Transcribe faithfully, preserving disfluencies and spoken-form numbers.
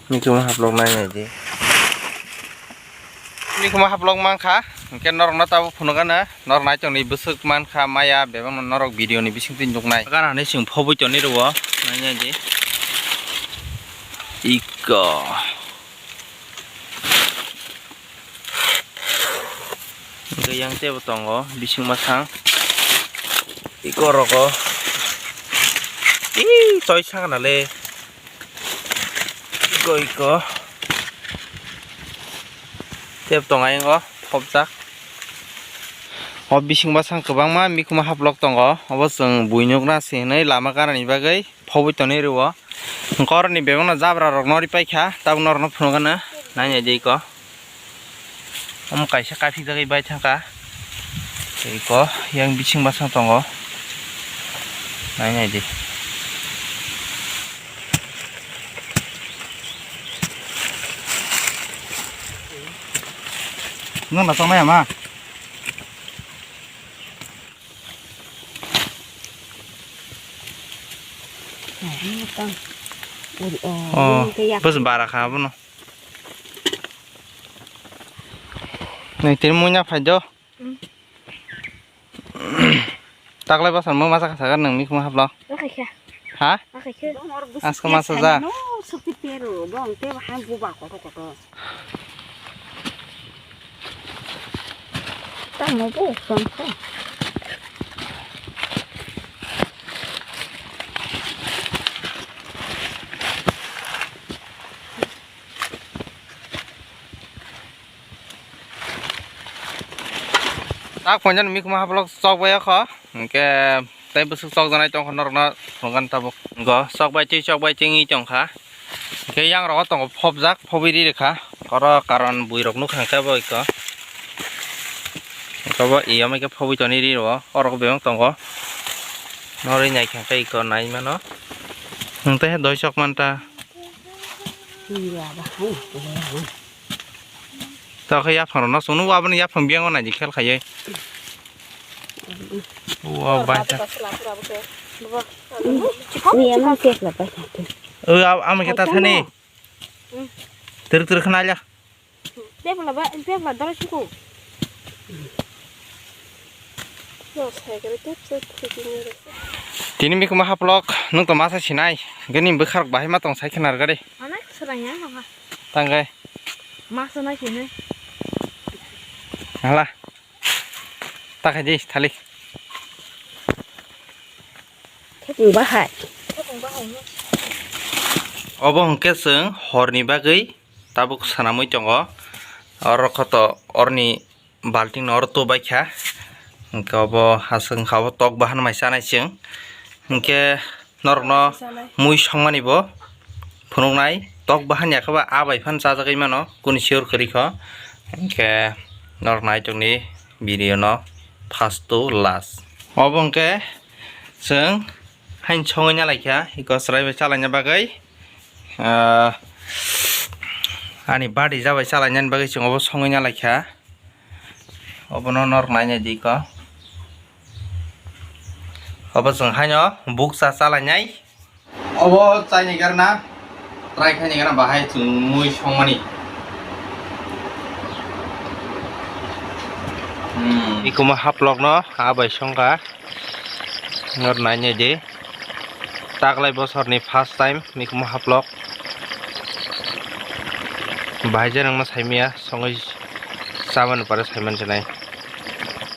Mikhumu haplok nai nai di. Mikhumu haplok mankha, hwnkhe norokno tabuk phunukgana, norok naitok ni bwswk mankha maya, bebakno norok video ni bisingtwi nuknai. Gana hinwi chwng phobwi tonwi rwo, nai nai di. Iko. Hwnkhe yang teibo tongo bising masang. Iko rogo. Ih, choi sakna le. Iko, iko. Tep tong ayang o, phobjak. O bising basang kwbangma mikhumu haplok tongo. Obo chwng buinukna se hinwi lama ganani bagwi phobwi tonwi rwo. Hwnkhe oroni bebakno jabra rok nori paikha, tabuk norokno phunukgana. Nai nai di iko. Omo kaisa kaphikjagwi bai thangkha. Tei iko yang bising basang tongo. Nai nai di. Nwng na tongmai ama? Oh, bwswk bara kha abono. Nai tini muina phai do. Hmm. Taklai bwskango masa kha sakha nwng mikhumu haplok. Bakhaikha. Ha? Bakhaikha. Asko masa ja. No, sukti pero, bong te bahai buba koto koto. Tamo bo, songko. Tak ponjan mikhumu haplok chok bai kho, hwnkhe tei bwswk chok janai tongkha norokno phunukgana tabuk. Go chok bai twi chok bai twi wngwi tongkha. Hwnkhe yang rogo tongo phobjak, phobwi ri rwkha. Oro karon bwrwi rok nukha hwnkhe bo iko. Iko bo iyom khe phobwi tonwi ri rwo. Oro bebak tongo. Norwi naikha hwnkhe iko nai mano. Hwnkhe doi chok manta. Tokhe yaphang rok no chwng nukgo, aboni yaphang biyango naidi khel khaiwi. Wow, baisa. Ni emang cake la paisa. O, am, am kita thani. Ter ter khna la. Tebla ba, tebla dara siko. Tini mikhumu haplok, nwng to masa sinai. Gani bwkharok bahai ma tong sai khna rwgadi. Ana, swrang ya, ha. Tangkai. Masa nai sini. Hala. Takhai di, thalik. Thepung bahai. Obo hwnkhe chwng horni bagwi tabuk swnamwi tongo. Oro khoto orni balting no oro tubaikha. Hwnkhe obo haswk wngkha, obo tok bahan mai chanai chwng. Hwnkhe norokno mui songmani bo phunuknai, tok bahan ya khe ba a bai phano chajagwi mano, kunu sure kwrwi kho. Hwnkhe norok naitokni video no first to last. Obo hwnkhe chwng haino songwi nalaikha, iko chwrai bai chalaina bagwi, ah, ani badi ja bai chalainani bagwi chwng obo songwi nalaikha. Obono norok nainai di ko. Obo chwng haino bukcha chalainai. Obo chaini garna, try khaini garna bahai chwng mui songmani. Hmm. Mikhumu haplokno a bai songkha. Nor nainai di. Taklai bosorni first time mikhumu haplok. Bahai je nangma saimaya, songwi chamani pore saiman chinai.